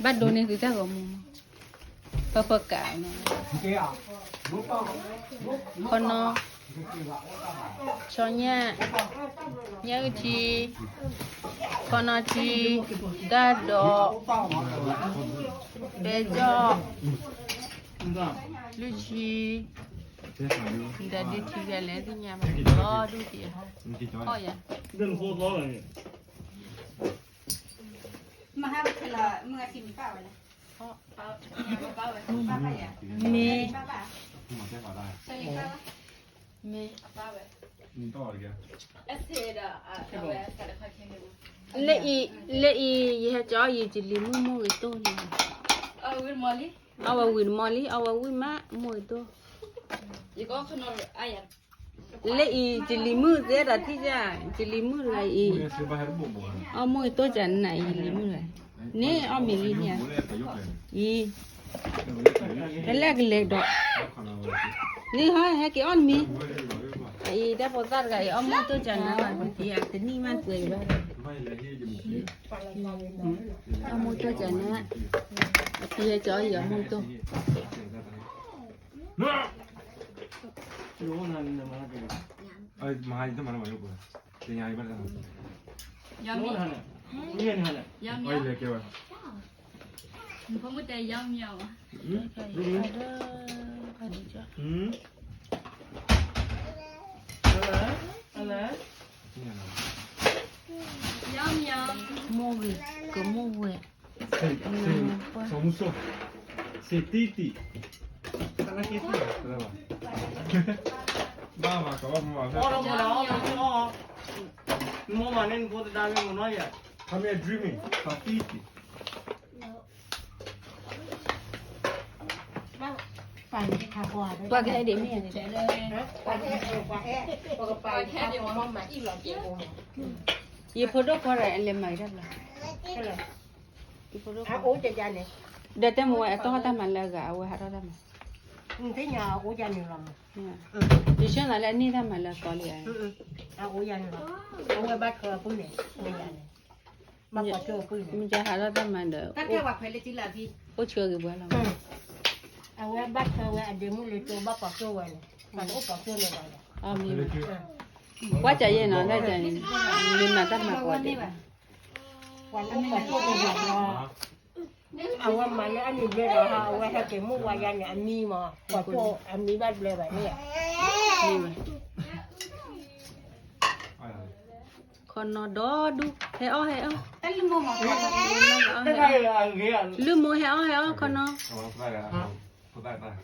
ဘၣ်ဒိန့ၢ်သုတၢ်ဂီၤမူ, ပပကး, ခီနီ, ဆီညၣ်, ညၣ်အုၣ်ထံ, ခီနီထံ, တၢ်ဒီး, ပဲကီၢ်, လွံၢ်ဆံ, ဒီးဒုးထံဂၤလဲၣ်သ့ၣ်ညါဘၣ်ဒီဒူၣ်က့ၤ, အီၣ်ယၤ, မဟါဖဲလီၤ မုၢ်အထံမံၤပၢ်ဝဲလဲၣ်, မ့ၢ်, မ့ၢ်, လၢအံၤ, လၢအံၤ ယဟဲကၠီအီၣ်ယံၤကလံၤမုၢ်မိၢ်ဂ့ၤတိၢ်န့ၣ်, အီၣ်ဝဲဝံၤတမီၢ်လံ အီၣ်ဝဲဝံၤမး မိၢ်ဂ့ၤတိၢ် လၢအံၤ ကလံၤမုၢ်သ့ဒီးထံၣ်ယၤ, ကလံၤမုၢ်တဂၤအံၤ, အီၣ်မိၢ်ဂ့ၤတိၢ်ကနးအံၤ ကလံၤမုၢ်တဂၤ, န့ၣ်အီၣ်မ့ၤလံန့ၣ်, အံၤ, တလဲၣ်ကလဲၤဒီး, န့ၣ်ဟီဟဲက့ၤအီၣ်နမံၤ, အံၤတၢ်ဖိသၣ်တဂၤအံၤ အီၣ်မိၢ်ဂ့ၤတိၢ်ကနး တနံၣ်မးပှဲၤဘၣ်, အီၣ်မိၢ်ဂ့ၤတိၢ်ကနး, အထံဟဲကၠီအီၣ်ယံၤအီၣ်မိၢ်ဂ့ၤတိၢ် ယမီၤ, ယမီၤ, ဖိမုၣ်တဲယမီၤ, ယမီၤ, မိၢ်ဂ့ၤ, ကမိၢ်ဝဲ, စတံတံ, ဘၣ်ဘၣ်ကဘၣ်မီၤ, မိၢ်မၤန့ၢ်နဖိသဒါမ့ၢ်မနီၤယၤ, ခါမ့ၢ် dreaming စတံတံ ပှၤကဟဲဒ်မ့ၢ်န့ၣ်, ယဖိဒိၣ်ခွါဒီး အလဲၤမၤတၢ်ဘျီ, ယဖိဒိၣ်ခွါ, ဒီးတဲမ့ၢ်ဝဲအတီၢ်တၢ်မၤလၢအဂၤ အဝဲဟးထီၣ်တၢ်မၤ, ယဆၢနၤလၢအန့ၢ်တၢ်မၤလၢအကီလံဧါ, အဝဲဘၣ်ထွဲအပုၢ်န့ၣ်, မ့ၢ်ယဟးထီၣ်တၢ်မၤဒီး, အိၣ်ဆှၢက့ၤပှၤလီၤ, အဝဲဘၣ်ထွဲဝဲအဒ့မုၣ်လၢကၠိဘၣ်ပှၤကၠိဝဲန့ၣ်, အမ့ၢ်, ပှၤကယဲၢ်နီၤ တၢ်ကန့ၣ်, လၢမၤတၢ်မၤကီဒဲး, ပှၤလၢအိၣ်ပှၤကၠိဝဲန့ၣ်, အဝဲမၤလၢအမံၤဘျဲၣ်ဒီး အဝဲဟဲက့ၤမုၢ်ဝါယါန့ၣ် အမံၤမး, ပှၤကၠိအမံၤဘၣ်ဘျဲၣ်ဘၣ်န့ၣ်, ခီနီဒီဒူၣ် ဟဲအီၣ်ဟဲအီၣ်, လုၢ်မိၢ်ဟဲအီၣ်ဟဲအီၣ်ခီနီ,